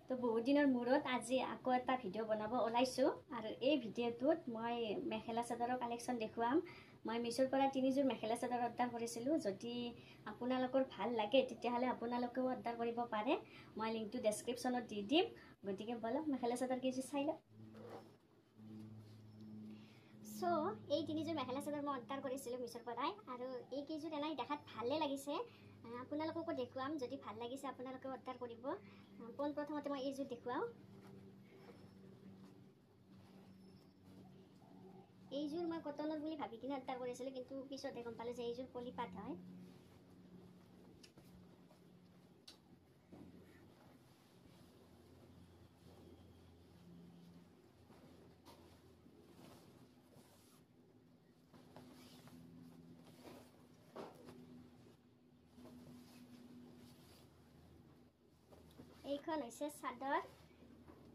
তো বহুত দিনৰ মূৰত আজি আকৌ এটা ভিডিঅ' বনাব ওলাইছোঁ আৰু এই ভিডিঅ'টোত মই মেখেলা চাদৰৰ কালেকশ্যন দেখুৱাম। মই মিছোৰ পৰা তিনিযোৰ মেখেলা চাদৰ অৰ্ডাৰ কৰিছিলোঁ। যদি আপোনালোকৰ ভাল লাগে তেতিয়াহ'লে আপোনালোকেও অৰ্ডাৰ কৰিব পাৰে। মই লিংকটো ডেছক্ৰিপশ্যনত দি দিম। গতিকে ব'লক মেখেলা চাদৰ কেইযোৰ চাই লওক। চ' এই তিনিযোৰ মেখেলা চাদৰ মই অৰ্ডাৰ কৰিছিলোঁ মিছোৰ পৰাই আৰু এইকেইযোৰ এনেই দেখাত ভালেই লাগিছে। আপোনালোককো দেখুৱাম, যদি ভাল লাগিছে আপোনালোকেও অৰ্ডাৰ কৰিব। পোনপ্ৰথমতে মই এইযোৰ দেখুৱাওঁ। এইযোৰ মই কটনৰ বুলি ভাবি কিনে অৰ্ডাৰ কৰিছিলোঁ, কিন্তু পিছতহে গম পালোঁ যে এইযোৰ পলিপাত হয়। এইখন হৈছে চাদৰ,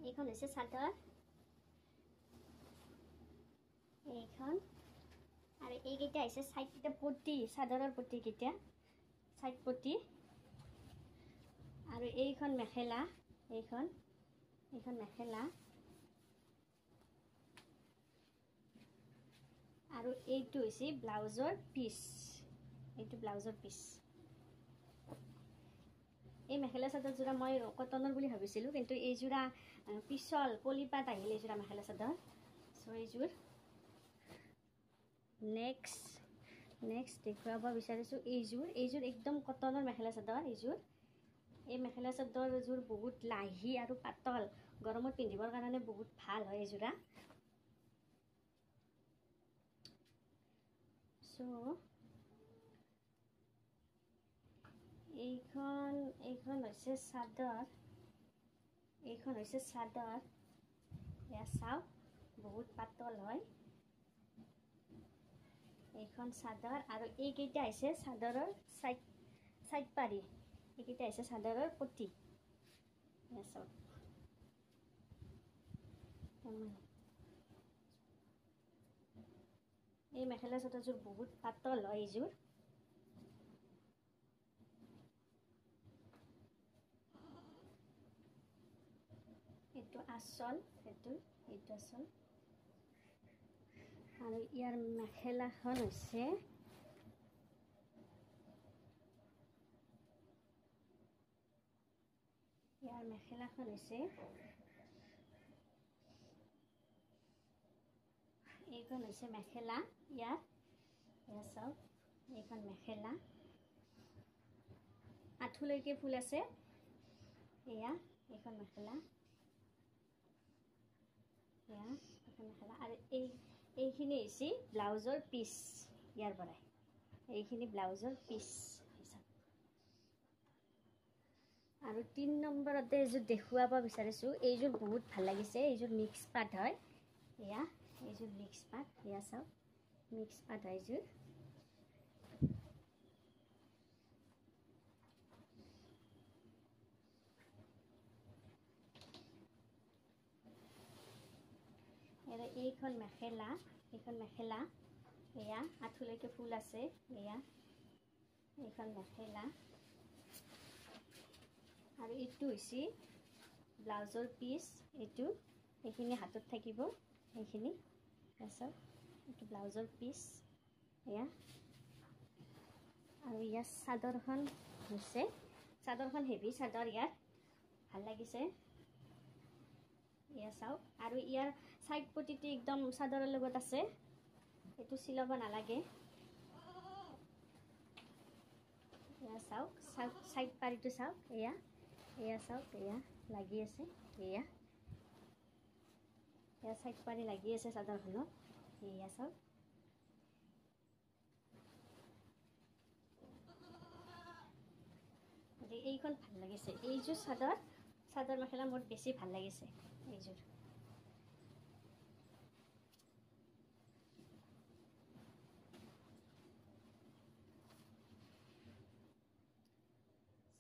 এইখন হৈছে চাদৰ এইখন। আৰু এইকেইটা হৈছে চাইডকেইটা পটি, চাদৰৰ পটিকেইটা চাইড পটি। আৰু এইখন মেখেলা, এইখন এইখন মেখেলা। আৰু এইটো হৈছে ব্লাউজৰ পিচ, এইটো ব্লাউজৰ পিচ। এই মেখেলা চাদৰযোৰা মই কটনৰ বুলি ভাবিছিলোঁ, কিন্তু এইযোৰা পিছল পলিপাত আহিল এইযোৰা মেখেলা চাদৰ। চ' এইযোৰ নেক্সট দেখুৱাব বিচাৰিছোঁ এইযোৰ। এইযোৰ একদম কটনৰ মেখেলা চাদৰ। এইযোৰ এই মেখেলা চাদৰযোৰ বহুত লাহি আৰু পাতল, গৰমত পিন্ধিবৰ কাৰণে বহুত ভাল হয় এইযোৰা। চ' এইখন এইখন হৈছে চাদৰ, এইখন হৈছে চাদৰ। এয়া চাওক, বহুত পাতল হয় এইখন চাদৰ। আৰু এইকেইটা হৈছে চাদৰৰ চাইড পাৰি, এইকেইটা হৈছে চাদৰৰ পটি। এয়া চাওক, এই মেখেলা চাদৰযোৰ বহুত পাতল হয় এইযোৰ। এইটো আচল, এইটো আচল। আৰু ইয়াৰ মেখেলাখন হৈছে ইয়াৰ মেখেলাখন হৈছে এইখন হৈছে মেখেলা ইয়াৰ। এয়া চাওক, এইখন মেখেলা আঁঠুলৈকে ফুল আছে। এয়া এইখন মেখেলা, এয়া এইখন মেখেলা। আৰু এইখিনি হৈছে ব্লাউজৰ পিচ, ইয়াৰ পৰাই এইখিনি ব্লাউজৰ পিচ। আৰু 3 নম্বৰতে এইযোৰ দেখুৱাব বিচাৰিছোঁ। এইযোৰ বহুত ভাল লাগিছে। এইযোৰ মিক্স পাত হয়। এয়া এইযোৰ মিক্স পাত, এয়া চাওক মিক্স পাত হয় এইযোৰ। এইখন মেখেলা, এইখন মেখেলা, এয়া আঁঠুলৈকে ফুল আছে। এয়া এইখন মেখেলা। আৰু এইটো হৈছে ব্লাউজৰ পিচ। এইটো এইখিনি হাতত থাকিব, এইখিনি চাওক, এইটো ব্লাউজৰ পিচ। এয়া আৰু ইয়াৰ চাদৰখন হৈছে, চাদৰখন হেভি চাদৰ, ইয়াৰ ভাল লাগিছে। এয়া চাওক। আৰু ইয়াৰ চাইড পটিটো একদম চাদৰৰ লগত আছে, এইটো চিলাব নালাগে। এয়া চাওক, চাইড পাৰিটো চাওক। এয়া এয়া চাওক, এয়া লাগি আছে। এয়া এয়া চাইড পাৰি লাগি আছে চাদৰখনত। এয়া চাওক, এইখন ভাল লাগিছে। এইযোৰ চাদৰ, চাদৰ মেখেলা মোৰ বেছি ভাল লাগিছে এইযোৰ।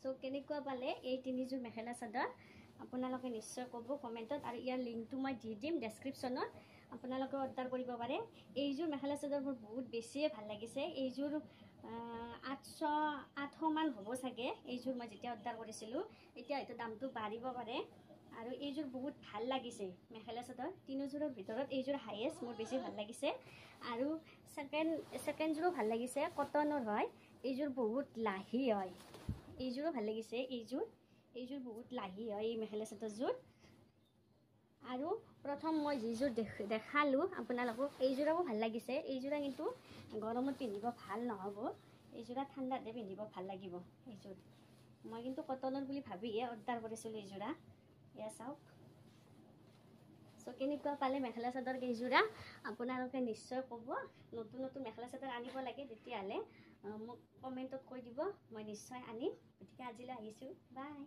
চ' কেনেকুৱা পালে এই তিনিযোৰ মেখেলা চাদৰ আপোনালোকে নিশ্চয় ক'ব কমেণ্টত। আৰু ইয়াৰ লিংকটো মই দি দিম ডেছক্ৰিপশ্যনত, আপোনালোকে অৰ্ডাৰ কৰিব পাৰে। এইযোৰ মেখেলা চাদৰ মোৰ বহুত বেছিয়ে ভাল লাগিছে। এইযোৰ 800 মান হ'ব চাগে এইযোৰ মই যেতিয়া অৰ্ডাৰ কৰিছিলোঁ। এতিয়া হয়তো দামটো বাঢ়িব পাৰে। আৰু এইযোৰ বহুত ভাল লাগিছে মেখেলা চাদৰ। তিনিযোৰৰ ভিতৰত এইযোৰ হাইয়েষ্ট মোৰ বেছি ভাল লাগিছে। আৰু ছেকেণ্ডযোৰো ভাল লাগিছে, কটনৰ হয়। এইযোৰ বহুত লাহি হয়, এইযোৰো ভাল লাগিছে। এইযোৰ বহুত লাহি হয় এই মেখেলা চাদৰযোৰ। আৰু প্ৰথম মই যিযোৰ দেখালোঁ আপোনালোকক, এইযোৰাও ভাল লাগিছে। এইযোৰা কিন্তু গৰমত পিন্ধিব ভাল নহ'ব, এইযোৰা ঠাণ্ডাতহে পিন্ধিব ভাল লাগিব এইযোৰ। মই কিন্তু কটনৰ বুলি ভাবিহে অৰ্ডাৰ কৰিছিলোঁ এইযোৰা। এয়া চাওক। চ' কেনেকুৱা পালে মেখেলা চাদৰ কেইযোৰা আপোনালোকে নিশ্চয় ক'ব। নতুন নতুন মেখেলা চাদৰ আনিব লাগে তেতিয়াহ'লে মোক কমেণ্টত কৈ দিব, মই নিশ্চয় আনিম। গতিকে আজিলৈ আহিছোঁ, বাই।